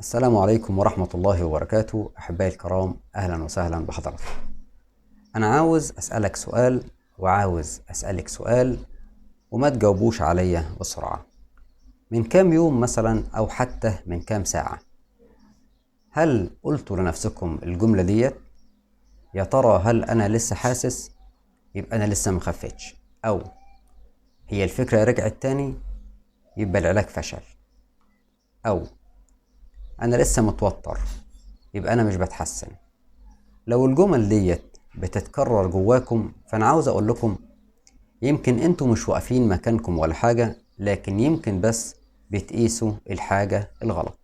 السلام عليكم ورحمة الله وبركاته. أحبائي الكرام، أهلا وسهلا بحضراتكم. أنا عاوز أسألك سؤال وعاوز أسألك سؤال وما تجاوبوش عليا بسرعة. من كام يوم مثلا أو حتى من كام ساعة، هل قلتوا لنفسكم الجملة ديت؟ يا ترى هل أنا لسه حاسس؟ يبقى أنا لسه مخفتش، أو هي الفكرة رجعت تاني يبقى العلاج فشل، أو أنا لسه متوتر يبقى أنا مش بتحسن. لو الجمل ديت بتتكرر جواكم فأنا عاوز أقول لكم يمكن أنتوا مش واقفين مكانكم ولا حاجة، لكن يمكن بس بتقيسوا الحاجة الغلط.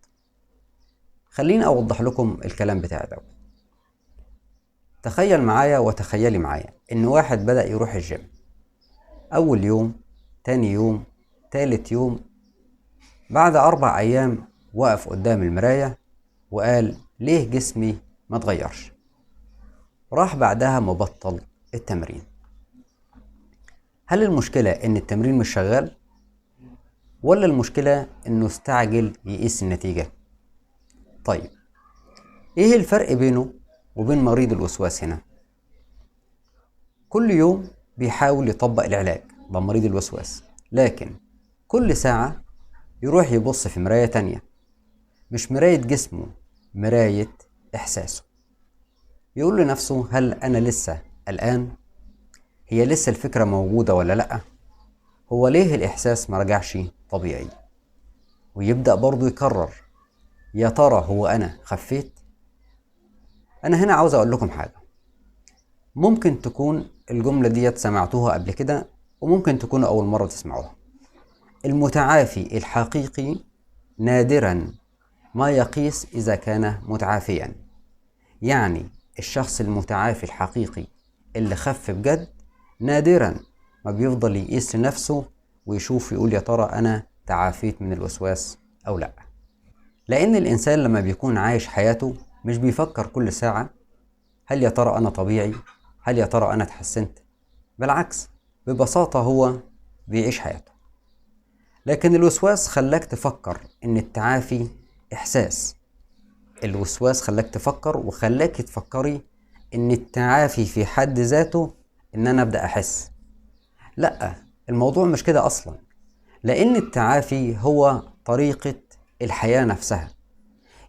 خليني أوضح لكم الكلام بتاعي ده. تخيل معايا وتخيلي معايا إن واحد بدأ يروح الجيم. أول يوم، تاني يوم، تالت يوم، بعد 4 أيام وقف قدام المراية وقال ليه جسمي ما اتغيرش؟ راح بعدها مبطل التمرين. هل المشكلة إن التمرين مش شغال؟ ولا المشكلة إنه استعجل يقيس النتيجة؟ طيب إيه الفرق بينه وبين مريض الوسواس هنا؟ كل يوم بيحاول يطبق العلاج ده مريض الوسواس، لكن كل ساعة يروح يبص في مراية تانية، مش مراية جسمه، مراية إحساسه. يقول لنفسه هل أنا لسه قلقان؟ هي لسه الفكرة موجودة ولا لأ؟ هو ليه الإحساس ما رجعش طبيعي؟ ويبدأ برضو يكرر يا ترى هو أنا خفيت؟ أنا هنا عاوز أقول لكم حاجة، ممكن تكون الجملة ديت سمعتوها قبل كده وممكن تكون أول مرة تسمعوها. المتعافي الحقيقي نادرا ما يقيس إذا كان متعافيا. يعني الشخص المتعافي الحقيقي اللي خف بجد نادرا ما بيفضل يقيس لنفسه ويشوف يقول يا ترى أنا تعافيت من الوسواس أو لا. لأن الإنسان لما بيكون عايش حياته مش بيفكر كل ساعة هل يا ترى أنا طبيعي؟ هل يا ترى أنا اتحسنت؟ بالعكس، ببساطة هو بيعيش حياته. لكن الوسواس خلاك تفكر إن التعافي إحساس. الوسواس خلاك تفكر وخلاك تفكري إن التعافي في حد ذاته إن أنا أبدأ أحس. لأ، الموضوع مش كده أصلا، لأن التعافي هو طريقة الحياة نفسها.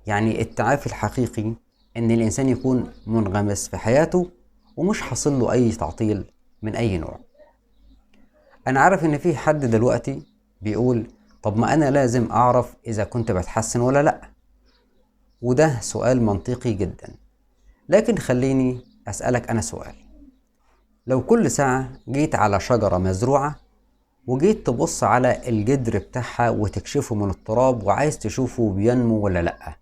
يعني التعافي الحقيقي إن الإنسان يكون منغمس في حياته ومش حاصل له أي تعطيل من أي نوع. أنا عارف إن في حد دلوقتي بيقول طب ما أنا لازم أعرف إذا كنت بتحسن ولا لأ، وده سؤال منطقي جدا. لكن خليني أسألك أنا سؤال، لو كل ساعة جيت على شجرة مزروعة وجيت تبص على الجدر بتاعها وتكشفه من التراب وعايز تشوفه بينمو ولا لأ،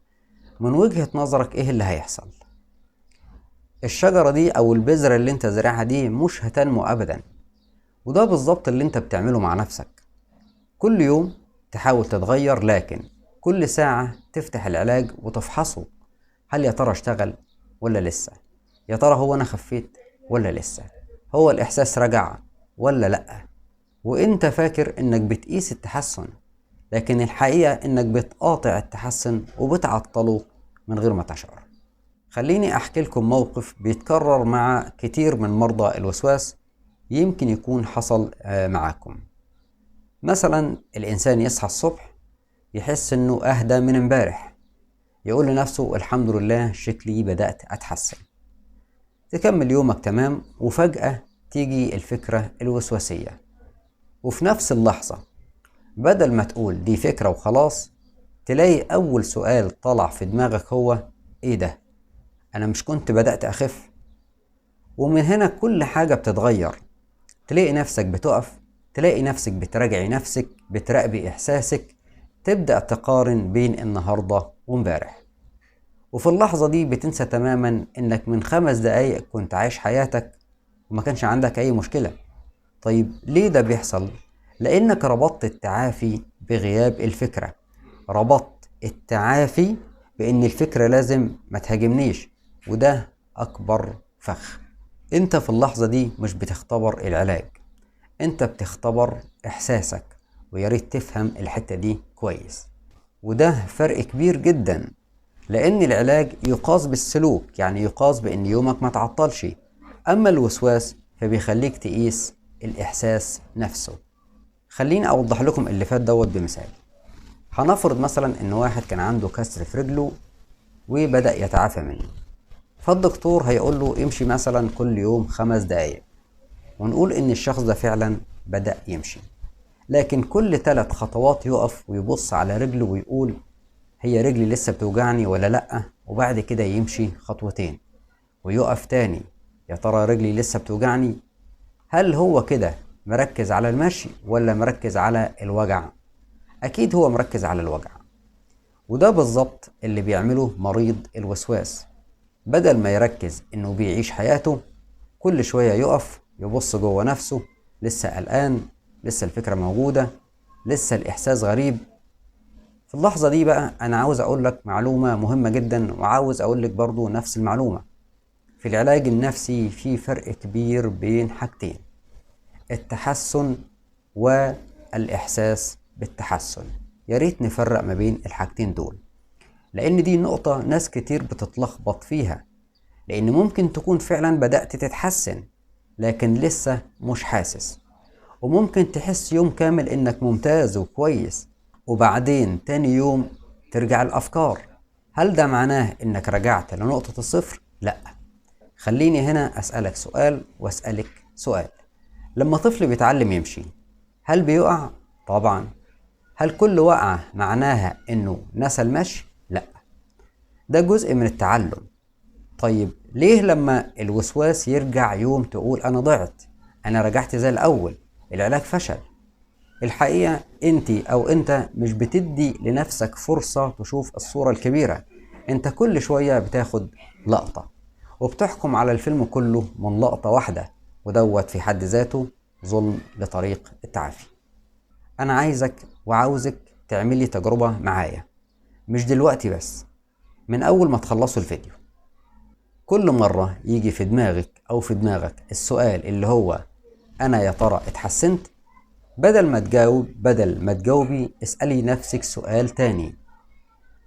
من وجهة نظرك إيه اللي هيحصل؟ الشجرة دي أو البذرة اللي انت زارعها دي مش هتنمو أبدا. وده بالظبط اللي انت بتعمله مع نفسك. كل يوم تحاول تتغير، لكن كل ساعة تفتح العلاج وتفحصه، هل يا ترى اشتغل ولا لسه؟ يا ترى هو أنا خفيت ولا لسه؟ هو الإحساس رجع ولا لأ؟ وإنت فاكر إنك بتقيس التحسن، لكن الحقيقة إنك بتقاطع التحسن وبتعطله من غير ما تشعر. خليني أحكي لكم موقف بيتكرر مع كتير من مرضى الوسواس، يمكن يكون حصل معاكم. مثلا الإنسان يصحى الصبح يحس إنه أهدى من امبارح، يقول لنفسه الحمد لله شكلي بدأت أتحسن. تكمل يومك تمام، وفجأة تيجي الفكرة الوسواسية، وفي نفس اللحظة بدل ما تقول دي فكرة وخلاص، تلاقي أول سؤال طلع في دماغك هو إيه ده؟ أنا مش كنت بدأت أخف؟ ومن هنا كل حاجة بتتغير. تلاقي نفسك بتقف، تلاقي نفسك بتراجعي نفسك، بتراقبي إحساسك، تبدأ تقارن بين النهاردة وامبارح. وفي اللحظة دي بتنسى تماما إنك من 5 دقايق كنت عايش حياتك وما كانش عندك أي مشكلة. طيب ليه ده بيحصل؟ لأنك ربطت التعافي بغياب الفكرة، ربطت التعافي بإن الفكرة لازم ما تهاجمنيش، وده أكبر فخ. أنت في اللحظة دي مش بتختبر العلاج، أنت بتختبر إحساسك، وياريت تفهم الحتة دي كويس. وده فرق كبير جدا، لأن العلاج يقاس بالسلوك، يعني يقاس بأن يومك ما تعطلش. أما الوسواس فبيخليك تقيس الإحساس نفسه. خليني أوضح لكم اللي فات دوت بمثال. هنفرض مثلا إن واحد كان عنده كسر في رجله وبدأ يتعافى منه، فالدكتور هيقول له امشي مثلا كل يوم 5 دقايق، ونقول إن الشخص ده فعلا بدأ يمشي، لكن كل 3 خطوات يقف ويبص على رجله ويقول هي رجلي لسه بتوجعني ولا لأ، وبعد كده يمشي خطوتين ويقف تاني، يا ترى رجلي لسه بتوجعني؟ هل هو كده مركز على المشي ولا مركز على الوجع؟ أكيد هو مركز على الوجع. وده بالظبط اللي بيعمله مريض الوسواس. بدل ما يركز إنه بيعيش حياته، كل شوية يقف يبص جوه نفسه، لسه قلقان، لسه الفكرة موجودة، لسه الإحساس غريب. في اللحظة دي بقى أنا عاوز أقول لك معلومة مهمة جدا، وعاوز أقول لك برضو نفس المعلومة. في العلاج النفسي في فرق كبير بين حاجتين: التحسن والإحساس بالتحسن. يا ريت نفرق ما بين الحاجتين دول، لأن دي نقطة ناس كتير بتتلخبط فيها. لأن ممكن تكون فعلا بدأت تتحسن لكن لسه مش حاسس، وممكن تحس يوم كامل إنك ممتاز وكويس، وبعدين تاني يوم ترجع الأفكار. هل ده معناه إنك رجعت لنقطة الصفر؟ لأ. خليني هنا أسألك سؤال وأسألك سؤال. لما طفل بيتعلم يمشي هل بيقع؟ طبعا. هل كل وقعة معناها إنه نسى المشي؟ لأ، ده جزء من التعلم. طيب ليه لما الوسواس يرجع يوم تقول أنا ضعت، أنا رجعت زي الأول، العلاج فشل؟ الحقيقة أنت أو أنت مش بتدي لنفسك فرصة تشوف الصورة الكبيرة. أنت كل شوية بتاخد لقطة وبتحكم على الفيلم كله من لقطة واحدة، ودوت في حد ذاته ظلم لطريق التعافي. أنا عايزك وعاوزك تعملي تجربة معايا، مش دلوقتي بس، من أول ما تخلصوا الفيديو. كل مرة يجي في دماغك أو في دماغك السؤال اللي هو أنا يا ترى اتحسنت، بدل ما تجاوب، بدل ما تجاوبي اسألي نفسك سؤال تاني: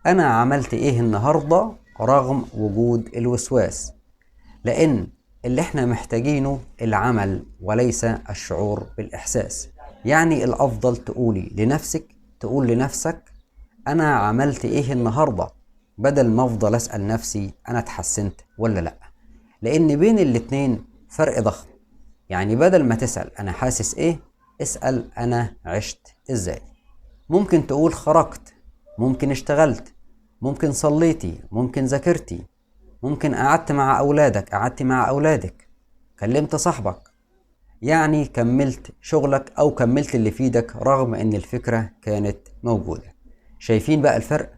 أنا عملت إيه النهاردة رغم وجود الوسواس؟ لأن اللي احنا محتاجينه العمل وليس الشعور بالإحساس. يعني الأفضل تقولي لنفسك، تقول لنفسك أنا عملت إيه النهاردة، بدل ما أفضل أسأل نفسي أنا اتحسنت ولا لأ، لأن بين الاتنين فرق ضخم. يعني بدل ما تسأل أنا حاسس إيه، اسأل أنا عشت إزاي. ممكن تقول خرجت، ممكن اشتغلت، ممكن صليتي، ممكن ذاكرتي، ممكن قعدت مع أولادك، قعدت مع أولادك، كلمت صاحبك، يعني كملت شغلك أو كملت اللي في ايدك رغم إن الفكرة كانت موجودة. شايفين بقى الفرق؟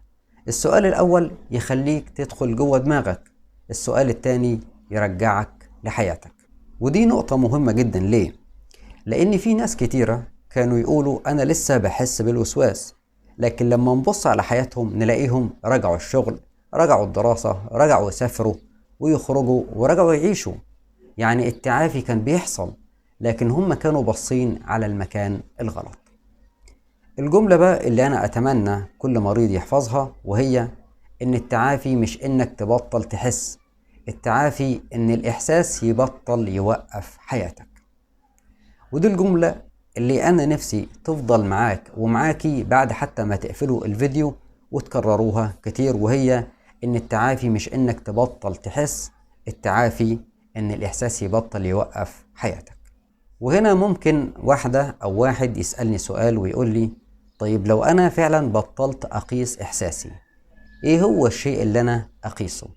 السؤال الأول يخليك تدخل جوه دماغك، السؤال التاني يرجعك لحياتك. ودي نقطة مهمة جدا. ليه؟ لأن في ناس كتيرة كانوا يقولوا أنا لسه بحس بالوسواس، لكن لما نبص على حياتهم نلاقيهم رجعوا الشغل، رجعوا الدراسة، رجعوا يسافروا ويخرجوا ورجعوا يعيشوا. يعني التعافي كان بيحصل، لكن هم كانوا باصين على المكان الغلط. الجملة بقى اللي أنا أتمنى كل مريض يحفظها، وهي إن التعافي مش إنك تبطل تحس، التعافي إن الإحساس يبطل يوقف حياتك. ودي الجملة اللي أنا نفسي تفضل معاك ومعاكي بعد حتى ما تقفلوا الفيديو وتكرروها كتير، وهي إن التعافي مش إنك تبطل تحس، التعافي إن الإحساس يبطل يوقف حياتك. وهنا ممكن واحدة أو واحد يسألني سؤال ويقول لي طيب لو أنا فعلا بطلت أقيس إحساسي، إيه هو الشيء اللي أنا أقيسه؟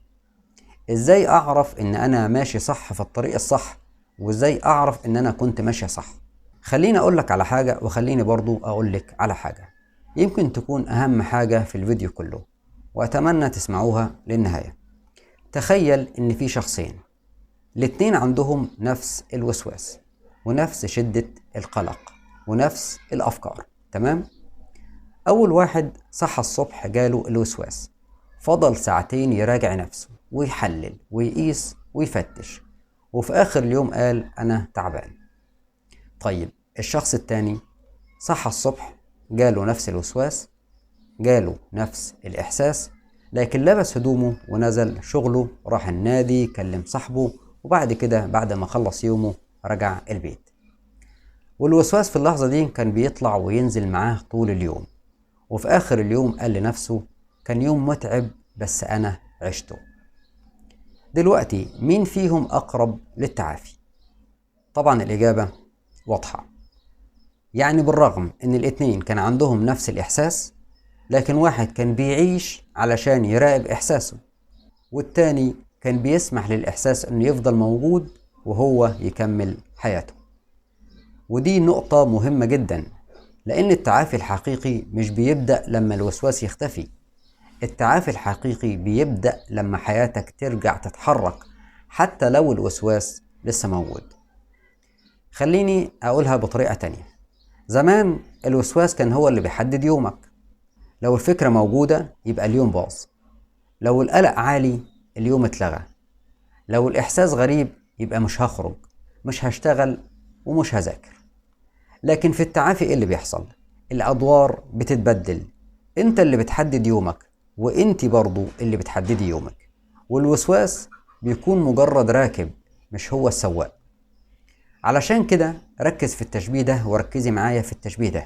إزاي أعرف إن أنا ماشي صح في الطريق الصح؟ وإزاي أعرف إن أنا كنت ماشي صح؟ خليني أقولك على حاجة، وخليني برضو أقولك على حاجة يمكن تكون أهم حاجة في الفيديو كله، وأتمنى تسمعوها للنهاية. تخيل إن في شخصين، الاتنين عندهم نفس الوسواس ونفس شدة القلق ونفس الأفكار، تمام؟ أول واحد صحى الصبح جاله الوسواس، فضل ساعتين يراجع نفسه ويحلل ويقيس ويفتش، وفي آخر اليوم قال أنا تعبان. طيب الشخص التاني صحى الصبح جاله نفس الوسواس، جاله نفس الإحساس، لكن لبس هدومه ونزل شغله، راح النادي، كلم صاحبه، وبعد كده بعد ما خلص يومه رجع البيت. والوسواس في اللحظة دي كان بيطلع وينزل معاه طول اليوم، وفي آخر اليوم قال لنفسه كان يوم متعب بس أنا عشته. دلوقتي مين فيهم أقرب للتعافي؟ طبعا الإجابة واضحة. يعني بالرغم إن الاتنين كان عندهم نفس الإحساس، لكن واحد كان بيعيش علشان يراقب إحساسه، والتاني كان بيسمح للإحساس إنه يفضل موجود وهو يكمل حياته. ودي نقطة مهمة جدا، لأن التعافي الحقيقي مش بيبدأ لما الوسواس يختفي. التعافي الحقيقي بيبدأ لما حياتك ترجع تتحرك حتى لو الوسواس لسه موجود. خليني أقولها بطريقة تانية. زمان الوسواس كان هو اللي بيحدد يومك. لو الفكرة موجودة يبقى اليوم باظ، لو القلق عالي اليوم اتلغى، لو الإحساس غريب يبقى مش هخرج، مش هشتغل، ومش هذاكر. لكن في التعافي ايه اللي بيحصل؟ الأدوار بتتبدل. انت اللي بتحدد يومك، وانت برضو اللي بتحددي يومك، والوسواس بيكون مجرد راكب مش هو السواق. علشان كده ركز في التشبيه ده، وركزي معايا في التشبيه ده.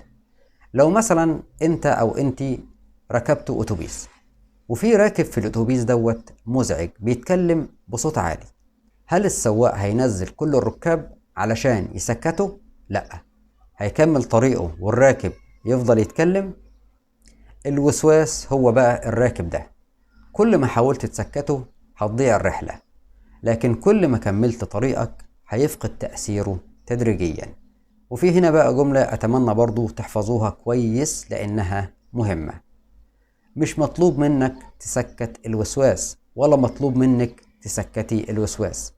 لو مثلا انت او انتي ركبتوا اتوبيس، وفي راكب في الاتوبيس دوت مزعج بيتكلم بصوت عالي، هل السواق هينزل كل الركاب علشان يسكته؟ لا، هيكمل طريقه والراكب يفضل يتكلم. الوسواس هو بقى الراكب ده، كل ما حاولت تسكته هتضيع الرحلة، لكن كل ما كملت طريقك هيفقد تأثيره تدريجيا. وفي هنا بقى جملة أتمنى برضو تحفظوها كويس لأنها مهمة. مش مطلوب منك تسكت الوسواس، ولا مطلوب منك تسكتي الوسواس.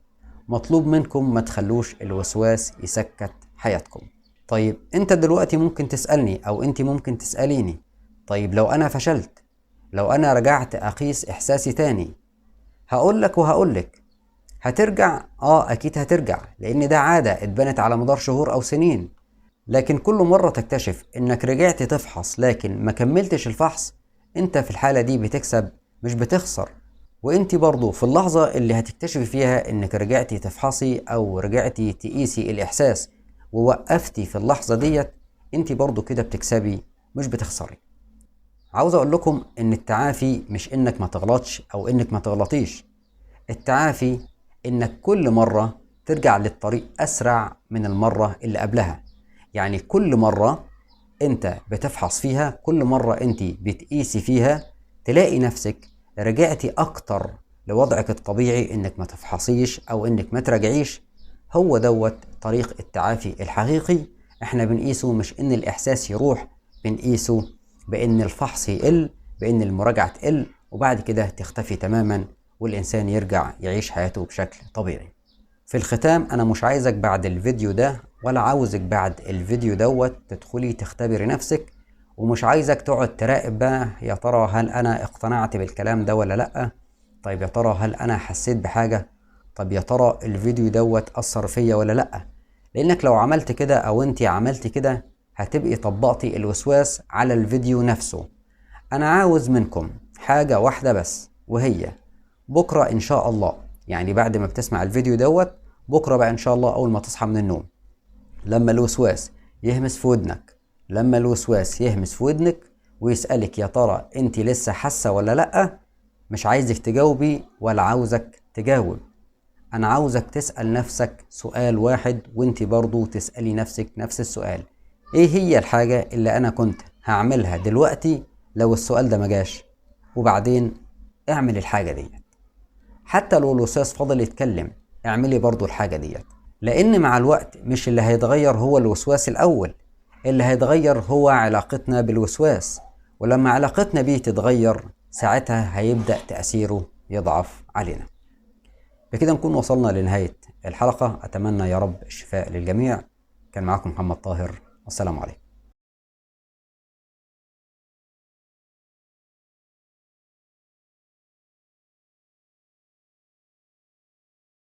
مطلوب منكم ما تخلوش الوسواس يسكت حياتكم. طيب انت دلوقتي ممكن تسألني او انت ممكن تسأليني، طيب لو انا فشلت، لو انا رجعت اقيس احساسي تاني، هقولك وهقولك هترجع. اكيد هترجع، لان ده عادة اتبنت على مدار شهور او سنين. لكن كل مرة تكتشف انك رجعت تفحص لكن ما كملتش الفحص، انت في الحالة دي بتكسب مش بتخسر. وانت برضو في اللحظة اللي هتكتشفي فيها انك رجعتي تفحصي او رجعتي تقيسي الاحساس ووقفتي في اللحظة ديت، انت برضو كده بتكسبي مش بتخسري. عاوز اقول لكم ان التعافي مش انك ما تغلطش او انك ما تغلطيش. التعافي انك كل مرة ترجع للطريق اسرع من المرة اللي قبلها. يعني كل مرة انت بتفحص فيها، كل مرة انت بتقيسي فيها، تلاقي نفسك رجعتي اكتر لوضعك الطبيعي، انك ما تفحصيش او انك ما تراجعيش. هو دوت طريق التعافي الحقيقي. احنا بنقيسه مش ان الاحساس يروح، بنقيسه بان الفحص يقل، بان المراجعة تقل، وبعد كده تختفي تماما والانسان يرجع يعيش حياته بشكل طبيعي. في الختام انا مش عايزك بعد الفيديو ده ولا عاوزك بعد الفيديو دوت تدخلي تختبري نفسك، ومش عايزك تقعد تراقب بقى يا ترى هل انا اقتنعت بالكلام ده ولا لأ، طيب يا ترى هل انا حسيت بحاجة، طب يا ترى الفيديو دوت أثر فيا ولا لأ. لأنك لو عملت كده أو انت عملت كده هتبقي طبقتي الوسواس على الفيديو نفسه. أنا عاوز منكم حاجة واحدة بس، وهي بكرة إن شاء الله، يعني بعد ما بتسمع الفيديو دوت بكرة بقى إن شاء الله أول ما تصحى من النوم، لما الوسواس يهمس في ودنك، لما الوسواس يهمس في ودنك ويسألك يا ترى انت لسه حاسة ولا لأ، مش عايزك تجاوبي ولا عاوزك تجاوب. أنا عاوزك تسأل نفسك سؤال واحد، وانت برضو تسألي نفسك نفس السؤال. ايه هي الحاجة اللي أنا كنت هعملها دلوقتي لو السؤال ده مجاش؟ وبعدين اعمل الحاجة دي. حتى لو الوسواس فضل يتكلم اعملي برضو الحاجة ديت، لأن مع الوقت مش اللي هيتغير هو الوسواس الأول، اللي هيتغير هو علاقتنا بالوسواس، ولما علاقتنا بيه تتغير ساعتها هيبدأ تأثيره يضعف علينا. بكده نكون وصلنا لنهاية الحلقة. أتمنى يا رب الشفاء للجميع. كان معاكم محمد طاهر، والسلام عليكم.